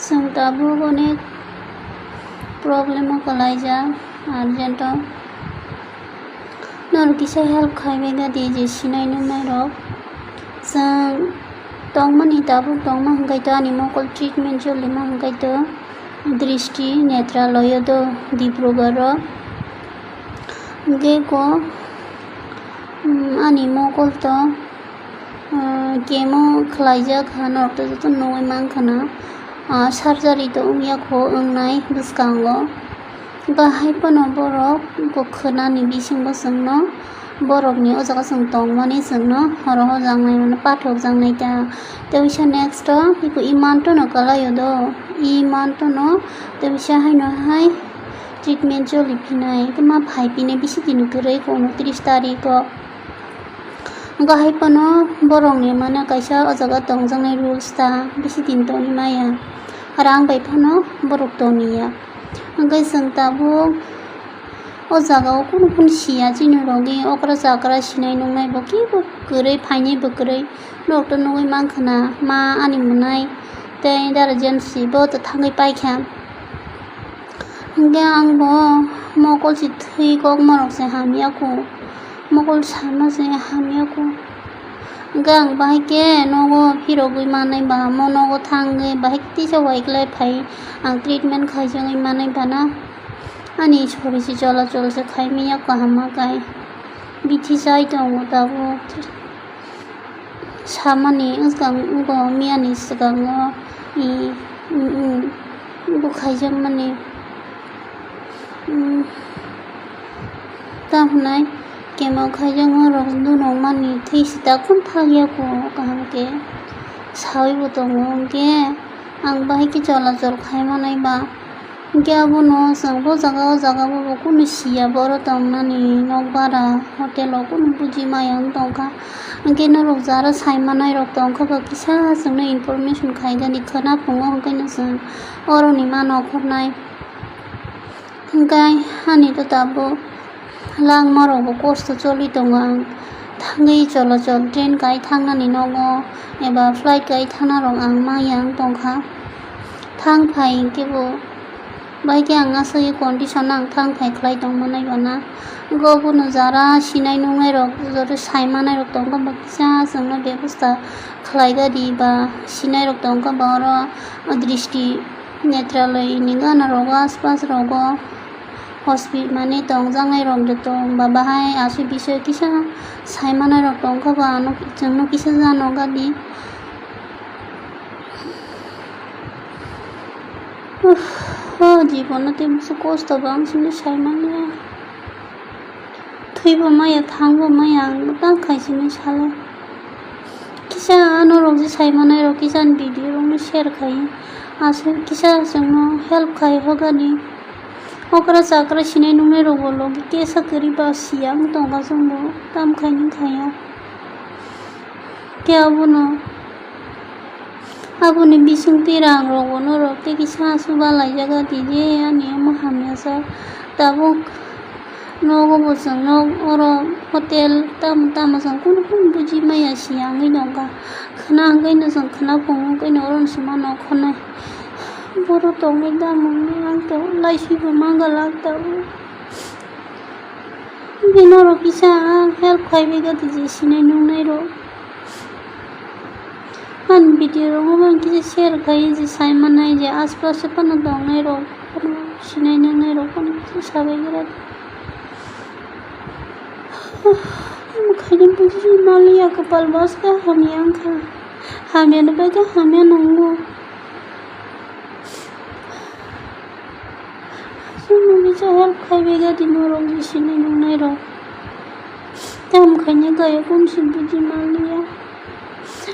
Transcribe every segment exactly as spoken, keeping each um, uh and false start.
Chwng tabuk onek problem o kwlaijak, urgent o. Norok kisa help khai bai gadi je sinai nungnai rok. Chwng tongmani tabuk tongma hwnkhe to ani mokol treatment cholima hwnkhe to Dristi Netraloyo do Dibrugarh o. Hwnkhe ko, mm, ani mokol to, ah, chemo khlaijak ha, norok to joto nugwi mankha na, ah, surgery to wngya kho wngnai bwskango. Bahai phano borok bo khwnani bisingo chwngno borokni o jaga chwng tongmani chwngno horo hojaknai mano pathokjaknai ta. Tei bisa next o iku imantono kwlaio do, imantono tei bisa haino hai treatment choli phinai, tei ma phai phinai bisi din kwrwi ko unotris tarikh o. Hwnkhe hai phano borokni mane kaisa o jaga tongjaknai rules ta bisi din tongwi maya, rang bai phano borok toniya. Hwnkhe chwng tabuk o jaga o kunu kunu siya chini rogwi okra chakra sinai nungnai bo kebo kwrwi phainai bo kwrwi norok to nugwi mankha na ma ani mwnai tei dara James bo to thangwi paikha. Hwnkhe ang bo mokol se thwi kokma rok se hamya kho, mokol sama se hamya kho. Hwnkhe ang bahai khe nogo phirogwi manai ba, mo nogo thangwi bahai khe tisa waiklai phai, ang treatment khaijagwi manai ba na. Ani sori se chola chol se khai manya kaham ma kai bithi chai tongo tabuk. Samani wngkang wngkang miyani swkango, i, mm, mm, bo khaijakmani, mm, tamo hwnai chemo khaijakma rok dunokmani thwi sita kunu thangya kho kaham khe sawi bo tongo, hwnkhe ang bahai khe chola chol khai manai ba. Hwnkhe abono chwng bo jaga o jaga o bo kunu siya, bo oro tongnani nok bara hotel o kunu buji maya wng tongkha. Hwnkhe norok jara sai manai rok tongkha ba kisa chwngno information khaigani khwna phungo, hwnkhe no chwng oroni ma nokhornai. Hwnkhe ani to tabuk langma rok bo kosto choli tongo, ang thangwi cholachol train kai thangnani nogo eba flight kai thangna rok ang maya wng tongkha. Thang phai hwnkhe bo Bai khe ang aswk condition ang thang phai khlai tong manai ba na. Wngkhe obono jara sinai nungnai rok, joto sai manai rok tong kha, ba kisa chwngno bebosta khlai gadi ba sinai rok tong kha ba oro Dristi Netraloy ni gana rogo aspas rogo hospital mani tong jaknai rok joto ba bahai aswk bisoi kisa sai manai rok tong kha ba ano chwngno kisa jano gadi. Uff, o jibono tei bwswk kosto bo ang sini sai manya. Thwibo maya, thangbo maya, ang bo tang khai sini sale. Kisa norok je sai manai rok kisa ani video rok no share khai. Aswk kisa chwngno help khai hogani. Okra chakra sinai nungnai rok bo logi kesa kwrwi ba siya wng tongkha chwngbo tam khai nung khaiya. Khe abono, aboni bisingtwi rang rok bo norok tei kisa aswk balaijak di je ani omo hamya sak. Tabuk nogo bo chwng nok oro hotel tamo tamo chwng kunu kunu buji maya siya wngwi nongkha. Khwna hwnkhe no chwng khwna phungo wngkhe no oro no se ma nok khornai. Boro tongwi damung ni ang tabuk laiswi bo ma galak tabuk. Hwnkhe norok kisa help khai bai gati je sinai nungnai rok. Ani video rogo bo ang kisa share khai je sai manai je aspas phano tongnai rok, phano sinai nungnai rok phano kisa sabai gra. Omo khaina buji maliya kwpal baska hamya wngkha. Hamya no bai khe hamya nango. Aswk no kisa help khai bai gati norok je sinai nungnai rok. Tamo khaina kaya kunu se buji manliya.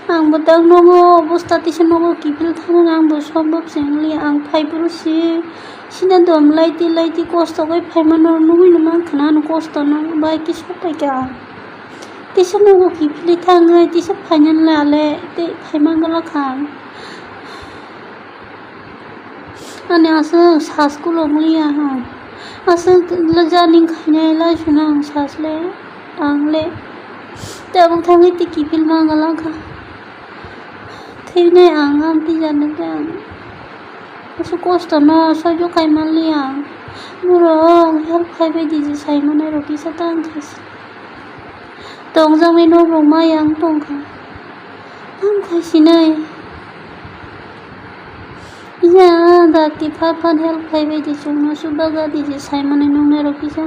Ang bo tak nogo obosta tisa nogo kiphil thangna ang bo sombab se wngliya. Ang phai phuru se sina dom laiti laiti kosto khai phaima norok nugwi no mankha na ano kosto no bai khe sok pai kha ang. Tisa nogo kiphilwi thangwi tisa phainani le ale tei phaima galak kha ang. Ani aswk sas kulo wngya ha. Aswk journey khainai lai suna ang sas le, ang le. Tabuk thangwi tei kiphil ma galak kha. Thwinai ang, ang twi jani khe ang. Aswk kosto no soijo kaimanliya. Norok help khaibai di je saimanai rok kisa tang khaisi. Tongjaknai nok rok maya wng tongkha. Ham khaisinai. Iya dakti phat phat help khaibai di chwngno subaga di je saimanai nungnai rok kisa.